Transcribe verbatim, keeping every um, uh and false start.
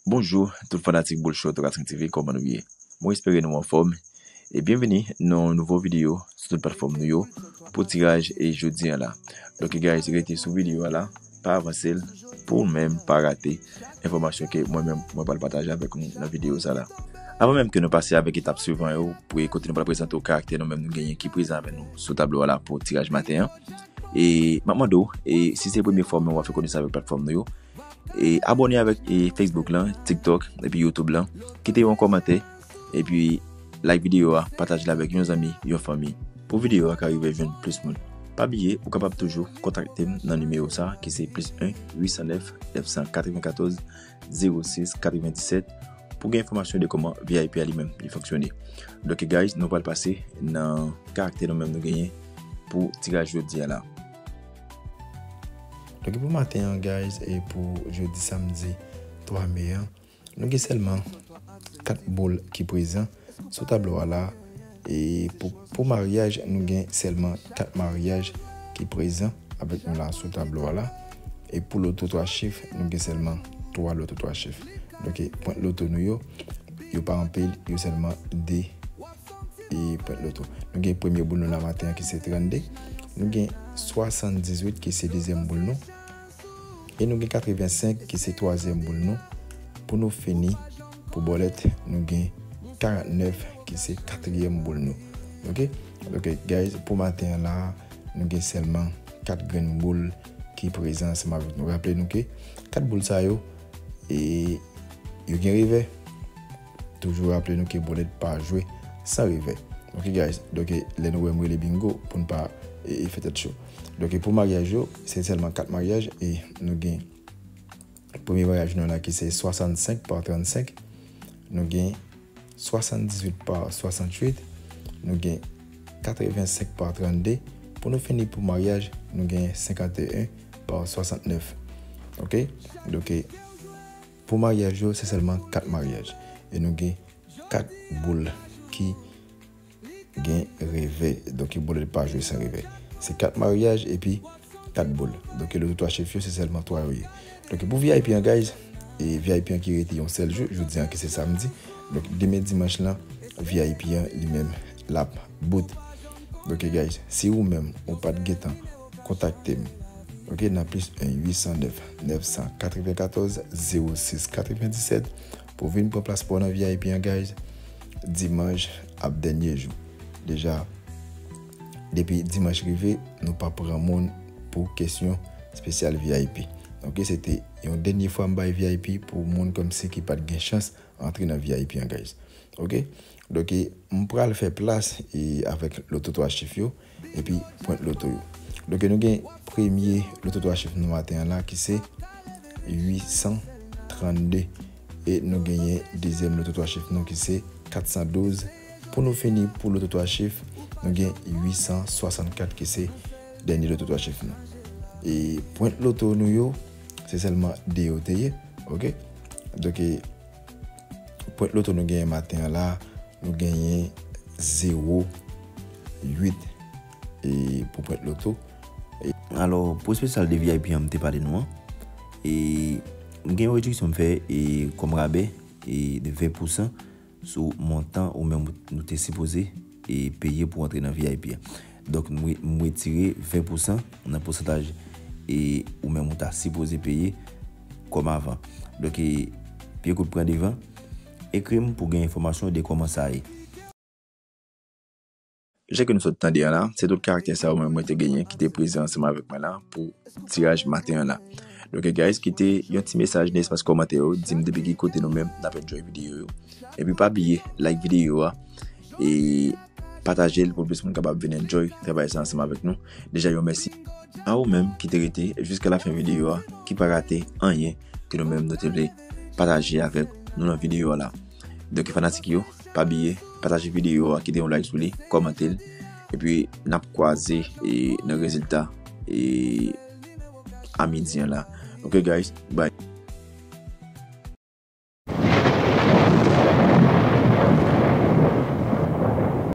Bonjou tout fanatik Boul Show Toka T V, kòman nou ye? Mwen espere nou anfòm. E byenveni nan yon nouvo videyo sou tout platfòm nou yo pou tiraj e jodi an la. Donk guys, rete sou videyo a la, pa avanse l pou w menm pa rate enfòmasyon ke mwen menm mwen pral pataje avèk nou nan videyo sa la. Avan menm ke nou pase avèk etap swivan yo, pou kote nou pral prezante w karaktè nou menm nou genyen ki prezan avèk nou sou tablo a la pou tiraj maten an. E m ap mande w, e si se premye fwa w menm w ap fè konesans avèk platfòm nou yo, e abòne avèk e Facebook lan, TikTok, epi YouTube lan. Kite yon kòmantè, epi like videyo a, pataje l avèk yon zanmi, yon fanmi, pou videyo a ka rive jwenn plis moun. Pa bliye, ou kapab toujou kontakte m nan nimewo sa a, ki se plis en uit san nèf nèf san katrevenkatòz zewo sis katrevendiset, pou gen enfòmasyon de kòman V I P a li menm li fonksyone. Donk guys, nou pral pase nan karaktè nou menm nou genyen pou tiraj jodi a la. Donk pou maten an guys, e pou jodi samdi twa me an, nou gen sèlman kat boul ki prezan sou tablo a la. E pou, pou maryaj, nou gen sèlman kat maryaj ki prezan avèk nou la sou tablo a la. E pou loto twa chif, nou gen sèlman twa loto twa chif. Donk pwent loto nou yo, yo pa anpil, yo sèlman de e pwent loto. Nou gen premye boul nou nan maten an ki se trannde. Nou gen swasanndizuit ki se dezyèm boul nou. E nou gen katrevensenk ki se twazyèm boul nou. Pou nou fini, pou bòlèt, nou gen karantnèf ki se katriyèm boul nou. Oke? Oke, guys, pou maten an la, nou gen sèlman kat grenn boul ki prezan ansanm avèk nou. Raple nou ke kat boul sa yo, e yo gen revè. Toujou raple nou ke bòlèt pa jwe san revè. Oke guys, donk lè nou wè m rele bingo pou n pa e, e fè tèt cho. Donk pou maryaj yo, se sèlman kat maryaj e nou gen premye maryaj nou la ki se swasannsenk pa trannsenk, nou gen swasanndizuit pa swasanntuit, nou gen katrevensenk pa trannde. Pou nou fini pou maryaj, nou gen senkanteyen pa swasantnèf. Oke? Donk pou maryaj yo, se sèlman kat maryaj. E nou gen kat boul ki gen revè. Donk bòlèt pa jwe san revè. Se kat maryaj epi kat boul. Donk loto twa chif yo, se sèlman twa yo ye. Donk pou V I P an, guys, e V I P an ki rete yon sèl jou, jodi an ki se samdi. Donk demen dimanch lan, V I P an li menm l ap bout. Donk guys, si ou menm ou pa t gentan kontakte m, oke, nan plis en uit san nèf nèf san katrevenkatòz zewo sis katrevendiset pou vin pran plas pa w nan V I P an, guys, dimanch ap dènye jou. Deja, depi dimanch rive, nou pa pran moun pou kesyon espesyal V I P. Oke, se te yon dènye fwa m bay V I P pou moun kòmsi ki pa t gen chans antre nan V I P an, guys. Oke? Donk, m pral fè plas e avèk loto twa chif yo, epi pwent loto yo. Donk, nou gen premye loto twa chif nou maten an la ki se uit san trannde. E nou genyen dezyèm loto twa chif nou ki se kat san douz. Pou nou fini pou loto twa chif, nou gen uit san swasannkat ki se dènye loto twa chif nou. E pwent loto nou yo, se sèlman de yo te ye. Oke? Donk, pwent loto nou genyen maten an la, nou genyen zewo uit e pou pwent loto. E alò, pou espesyal de V I P an m te pale nou an, e m gen yon rediksyon m fè e kòm rabè e de ven pousan sou montan ou menm nou te sipoze e peye pou antre nan V I P an. Donk, m re-, m retire ven pousan nan pousantaj e ou menm ou ta sipoze peye kòm avan. Donk, e, pye kout pran devan, ekri m pou gen enfòmasyon de kòman sa ye. Jan ke nou sot tande an la, se tout karaktè sa yo mwen, mwen te genyen ki te prezan ansanm avèk mwen la pou tiraj maten an la. Donk, guys, kite yon ti mesaj nan espas kòmantè yo, di m depi ki kote nou menm n ap enjoy videyo yo. Epi pa bliye, like videyo a, e pataje l pou plis moun kapab vin enjoy travay sa ansanm avèk nou. Deja yon mèsi a ou menm ki te rete jiska lafen videyo a, ki pa rate anyen ke nou menm nou te vle pataje avèk nou nan videyo a la. Donk, fanatik yo, pa bliye, pataje videyo a, kite yon like sou li, kòmante l, epi n ap kwaze e nan rezilta e a midi an la. Oke, guys, bye.